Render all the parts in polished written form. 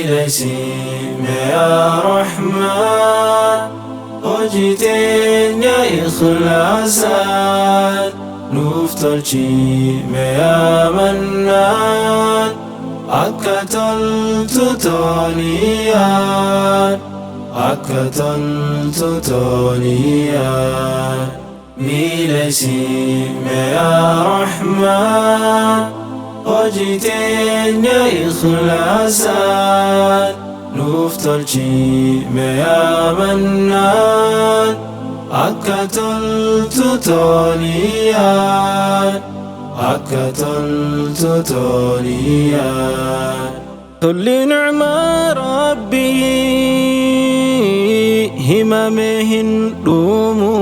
Miidhagsime yaa Rahmaan, hojii teenya ikhlaasaan nuuf tolchime yaa Mannaan, akka toltu tooniyaan, akka toltu tooniyaan. Miidhagsime yaa Rahmaan, hojii teenya ikhlaasaan nuuf tolchime yaa Mannaan, akka toltu tooniyaan, akka toltu tooniyaan. Tolli nicmaa Rabbii himamee hin dhumu,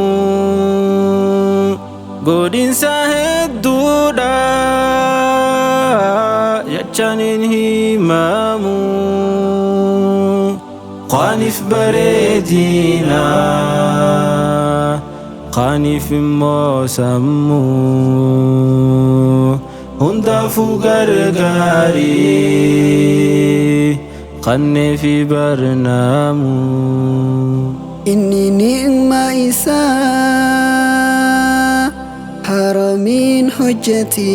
godinsa hedduudha jechaan hin himamu. Qaaniif bareedina, qaaniif immoo sammuu, hundaafuu gargaarii qannee fi barnaamu. Inni ni'ma isaa haramiin hojjeti,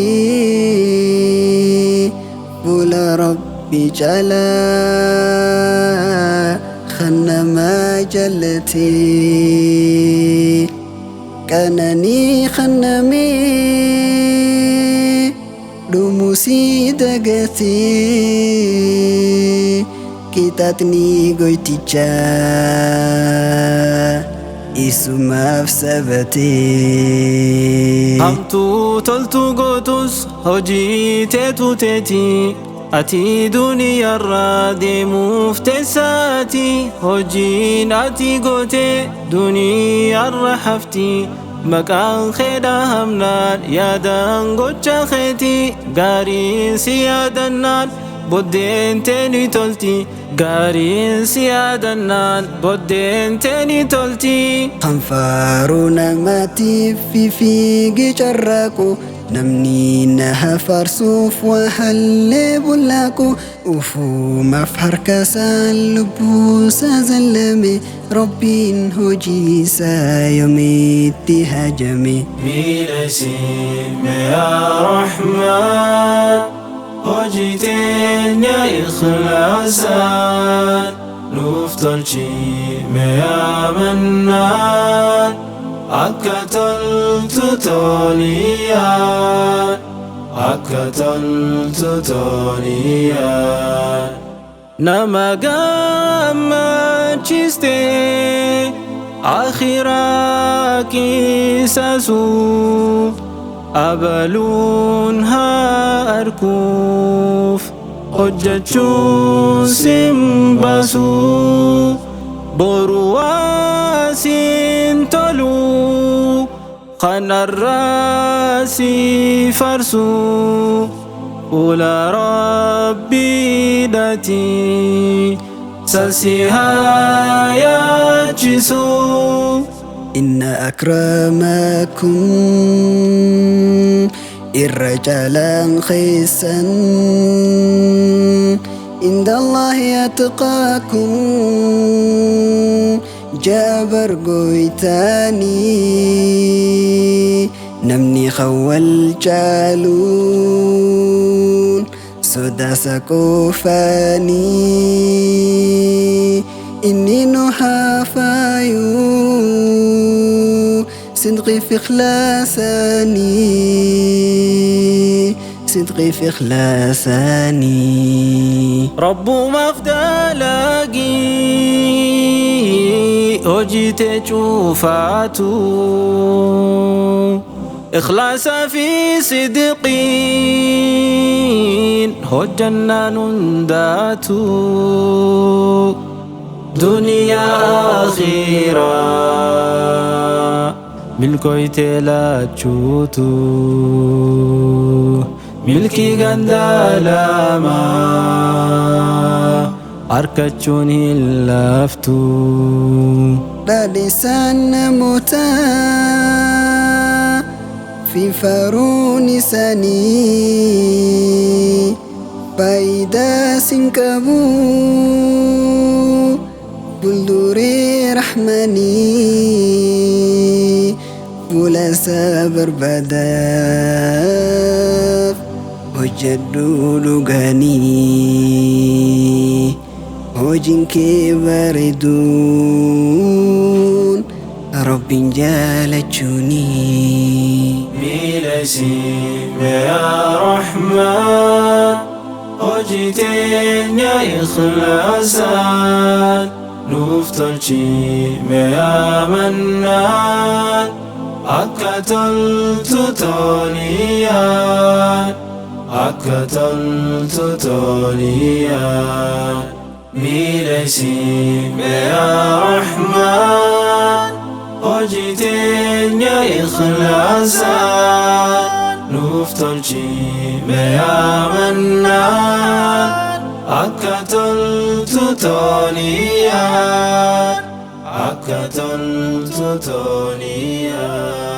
fuula Rabbi jalaa kan namaa jallate, qananii kannamee dhumusii dagate, qixaxni goytichaa isumaaf sabate. Hamtuu toltuu gootus hojii teetu teeti, ati duniyaarraa deemuuf teessaati, hojiin ati goote duniyaarra hafti. Maqaan kee dhahamnaan yaadaan gocha keeti, gaariin si yaadannaan boddeen teeni tolti, gaariin si yaadannaan boddeen teeni tolti. Kan faaruu namaatiif fiigi carraaqu, namni na faarsuuf wahallee bullaaqu, ufumaaf harkasaan lubbuusaa zallame, Rabbiin hojiisaa yoomitti hajame. Miidhagsime yaa Rahmaan, hojii teenya ikhlaasaan nuuf tolchime yaa Mannaan, akka toltu tooniyaan, akka toltu tooniyaan. Nama gammachiiste akhiraa qisaasu, abaluun haa arkuuf hojjechuun sin baasu, boru waa sin tolu kanarraa si farsu, fuula Rabbiidhati sasi haa yaachisu. إن أكرمكم الرجال خيسا عند الله أتقاكم، جابر قويتاني نمني خول جالون سداس كوفاني، إني نحافايو صدقي في خلاساني، صدقي في خلاساني. Rabbumaaf dalagii hojii tee cufaatu, ikhlaasa fi sidqiin hojjannaan hundaatu, duniyaa akhiraa milkooytee laachuutu. Milkii ganda lamaa argachuun hin laaftu. Dhadhisaan namootaa fi faruun isaanii faayidaa sin qabu fuulduree rahmanii fuula isaa barbaadaaf hojjedhu dhuganii hojiin kee bareeduun Rabbiin jaalachuuni. Miidhagsi yaa Rahmaan, hojii teenya ikhlaasaan nuuf tolchi yaa Mannaan, akka toltu tooniyaan, akka toltu tooniyaan. Miidhagsi yaa Rahmaan, hojii teenya ikhlaasaan nuuf tolchi yaa Mannaan, akka toltu tooniyaan, akka toltu tooniyaan.